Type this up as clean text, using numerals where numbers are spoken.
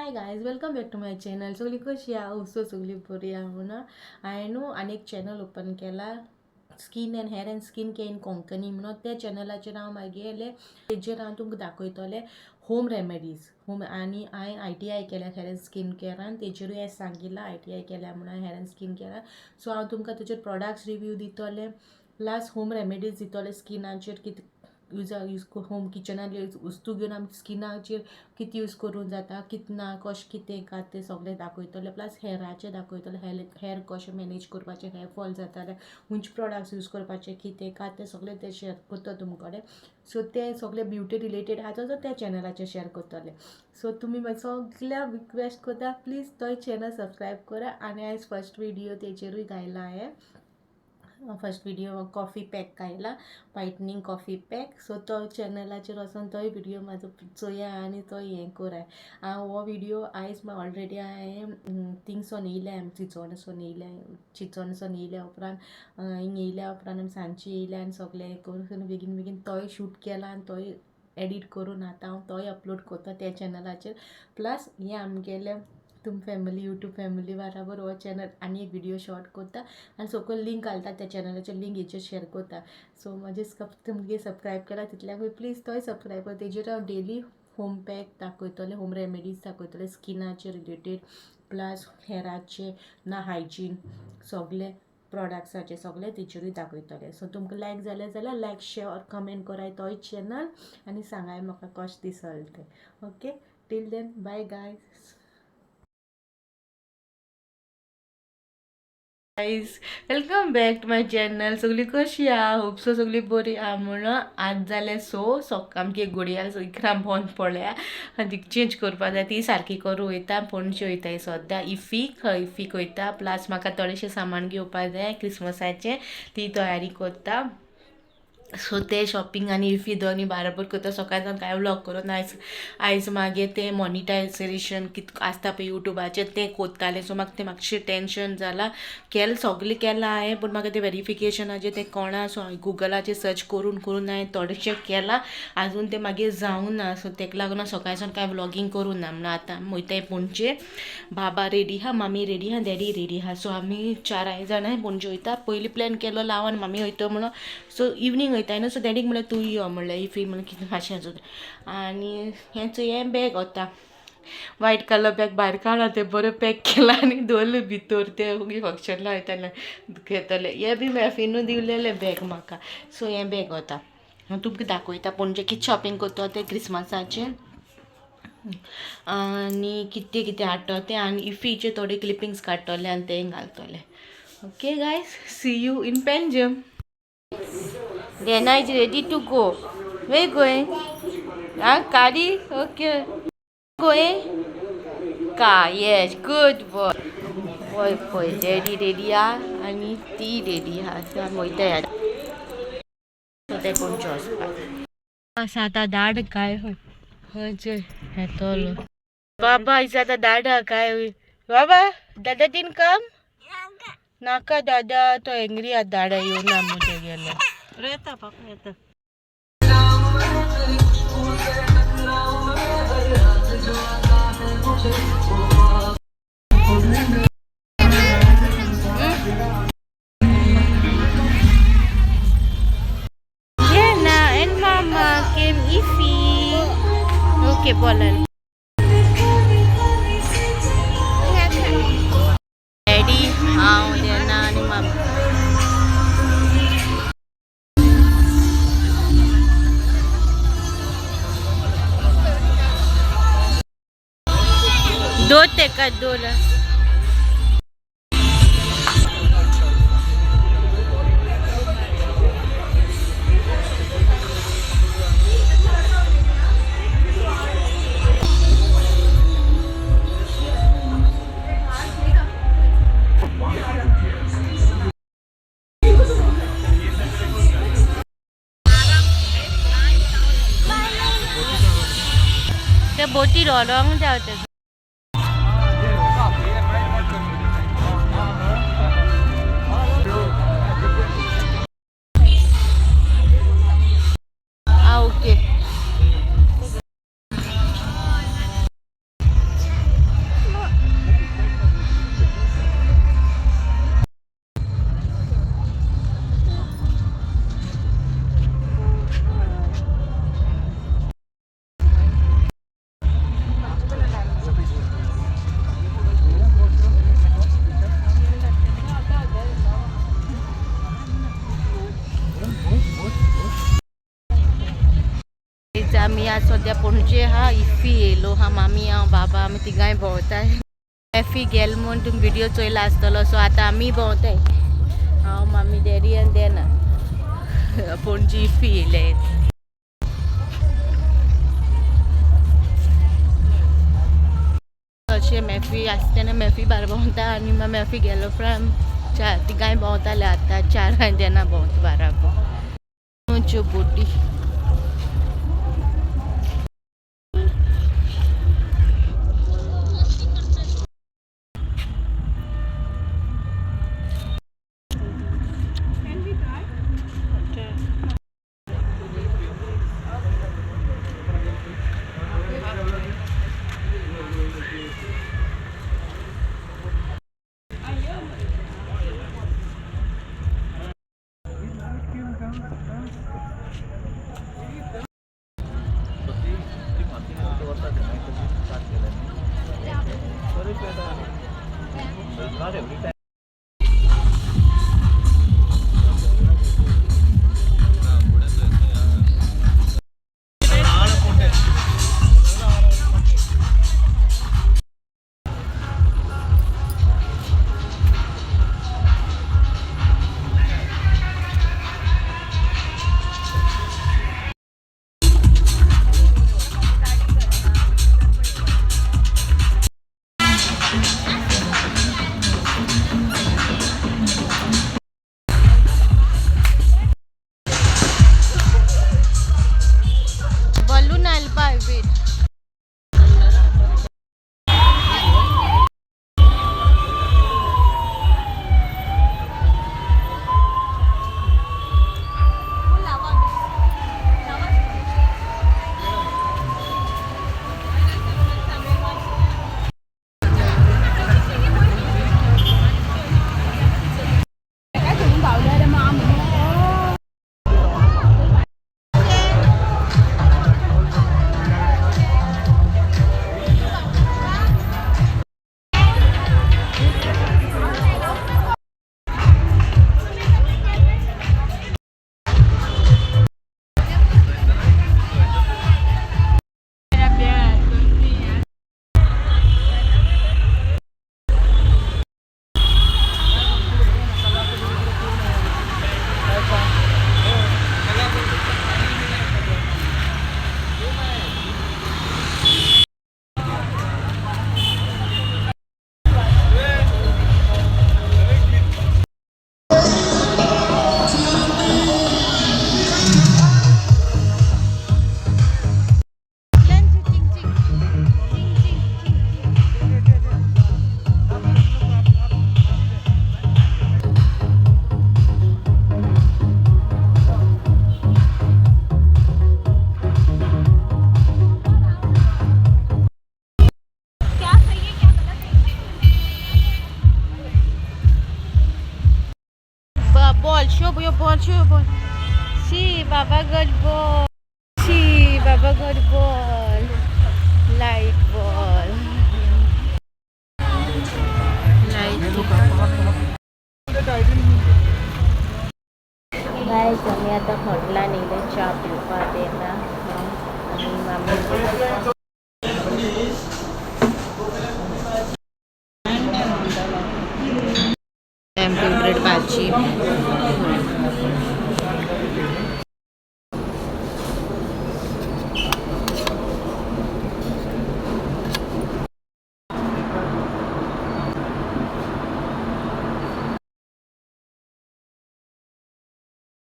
Hi guys, welcome back to my channel. सगळी कशी आहा? सो सगळी बरी आहा म्हणून हांवें न्हू आनी एक चॅनल ओपन केला, skin and hair and skin care in Konkani म्हणून. त्या चॅनलाचेर हांव मागीर तेजेर हांव तुमकां दाखयतलें होम रेमेडीज होम. आनी हांवें ITI केल्या हेर अँड स्कीन केअरान. तेजेरूय हांवें सांगिल्लां ITI केल्या म्हणून हेर अँड स्कीन केअरान. सो हांव तुमकां तेजेर प्रोडक्ट्स रिव्यू दितलें, प्लस होम रेमेडीज दितलें. स्किनाचेर कितें यूज यूज होम किचनांतल्यो वस्तू घेवन आमी स्किनाचेर कितें यूज करूंक जाता, कितें ना, कशें कितें काय तें सगळें दाखयतलें. प्लस हेराचें दाखयतलें, हेर कशें मॅनेज करपाचें, हेर फॉल जाता जाल्यार खंयचे प्रोडक्ट्स यूज करपाचे, कितें काय तें सगळें तें शेअर करता तुम कडेन. सो तें सगळें ब्युटी रिलेटेड आहा तो त्या चॅनलाचेर शेअर करतलें. सो तुमी म्हाका सगळ्यांक रिक्वेस्ट करता, प्लीज तोय चॅनल सबस्क्रायब करा. आनी आयज फर्स्ट व्हिडियो तेजेरूय घायला हांवें. फर्स्ट व्हिडियो कॉफी पॅक घायला, व्हायटनींग कॉफी पॅक. सो तो चॅनलाचेर वचोन तोय व्हिडियो म्हाजो चोया आनी तो हें कराय. हांव हो व्हिडियो आयज ऑलरेडी हांवें थिंगसोन येयल्या, आमी चिंचोणसोन येयल्या. चिंचोणसोन येयल्या उपरांत हिंग येयल्या उपरांत आमी सांजची येयल्या आनी सगळें करून बेगीन बेगीन तोय शूट केला आनी तोय एडीट करून आतां हांव तोय अपलोड करता त्या चॅनलाचेर. प्लस हें आमगेलें तुम फॅमिली, यूट्यूब फॅमिली बराबर हो चॅनल आनी एक व्हिडियो शॉर्ट करता आनी सकयल लिंक घालता. त्या चॅनलाचेर लिंक हेचेर शेअर करता. सो म्हाजे तुमगे सबस्क्रायब केला तितल्याकूय प्लीज तोय सबस्क्रायब कर. तेजेर हांव डेली होम पॅक दाखयतलें, होम रेमेडीज दाखयतलें, स्किनाचे रिलेटेड, प्लस हेराचे ना हायजीन सगळे प्रोडक्ट्साचे सगळे तेजेरूय दाखयतलें. सो तुमकां लायक जालें जाल्यार लायक, शेअर, कमेंट कराय तोय चॅनल आनी सांगाय म्हाका कशें दिसलें तें. Okay, till then, bye guys. Guys, welcome back to my channel. सगळी कशी आहा? होप सो सगळी बरी आहा म्हणून. आज जालें सो सकाळ आमची घडयाळ 11 बंद पडल्या आनी ती चेंज करपा जाय. ती सारकी करूं वयता, पणजे वयता सद्या. इफीक इफीक वयता. प्लस म्हाका थोडेशें सामान घेवपा जाय क्रिसमसाचें, ती तयारी करता. सो ते शॉपिंग आनी इफी दोनी बाराबर करता. सकाळी सावन कांय व्लॉग करून आयज आयज मागीर तें मॉनिटायझेशन कित आसता पळय युट्यूबाचेर तें कोत्तालें. सो म्हाका तें मातशें टेंशन जालां. केलें सगळें केलां हांवें, पूण म्हाका तें वेरिफिकेशनाचें तें कोणा. सो हांवें गुगलाचेर सर्च करून करून हांवें थोडेशें केलां, आजून तें मागीर जावंक ना. सो तेका लागून हांव सकाळी सावन कांय व्लॉगींग करूं ना म्हणून. आतां आमी वयताय पणजे. बाबा रेडी आहा, मामी रेडी आहा, डॅडी रेडी आहा. सो आमी चाराय जाणां पणजे वयता. पयलीं प्लॅन केलो हांव आनी मामी वयता म्हणून. सो इवनींग वयताय न्हू, सो डॅडीक म्हणलें तूं यो म्हणलें इफी म्हणलें कितें मातशें. आनी हें चोय, हें बॅग वता, व्हायट कलर बॅग भायर काडला, तें बरें पॅक केलां आनी दवरलें भितर. तें हुगी फंक्शनला वयताले घेतले. हें बी मॅफिनू दिवलेलें बॅग म्हाका. सो हें बॅग वता. हांव तुमकां दाखयता पणजे कितें शॉपिंग करता तें क्रिसमसाचें आनी कितें कितें हाडटा तें आनी इफीचे थोडे क्लिपिंग्स काडटले आनी तें घालतले. Okay guys, see you in Panjim. Dena is ready to go. Where you going? Ah, Kari? Okay. Going? Car, yes, good boy. Boy, boy, daddy ready ah, आनी ती रेडी आहा. सो आमी वयताय आतां ते पणजे वचपाक. आसा आतां दाड काय हय येतलो बाबा. आयज आतां दाडा काय बाबा. दादा तीन काम नाका. दादा तो एंग्री आहा, दाडा येवना म्हूण तेगेलो. येता पापा, येता. Jenna and Mama came Ify. Okay, बोला. डॅडी, हांव, जेना आनी मामा. दो तेका दोन. ते बोटी रॉंग जावते. Ah, okay. आमी आज सद्या पणजे आहा. इफ्फी येयलो हा, मामी हांव बाबा आमी तिगांय भोंवताय. एफी गेल म्हूण तुमी व्हिडिओ चोयला आसतलो. सो आतां आमी भोंवताय, हांव मामी डॅडी आनी देना. पणजी इफ्फी येयले. अशें मॅफी आसता तेन्ना मॅफी बार भोंवता आनी मागीर मॅफी गेलो उपरांत चार तिगांय भोंवताले. आतां चारांय देना भोंवता बाराबर. च्यो बोटी. Not every time. Balloon आयल पाय weight. Ball, show your ball, show your ball. See, Baba got ball. See, Baba got ball. Light ball. Light. Guys, आमी आतां हॉटेलान येयले च्या पिवपाक येना आनी मामी. फेवरेट भाजी.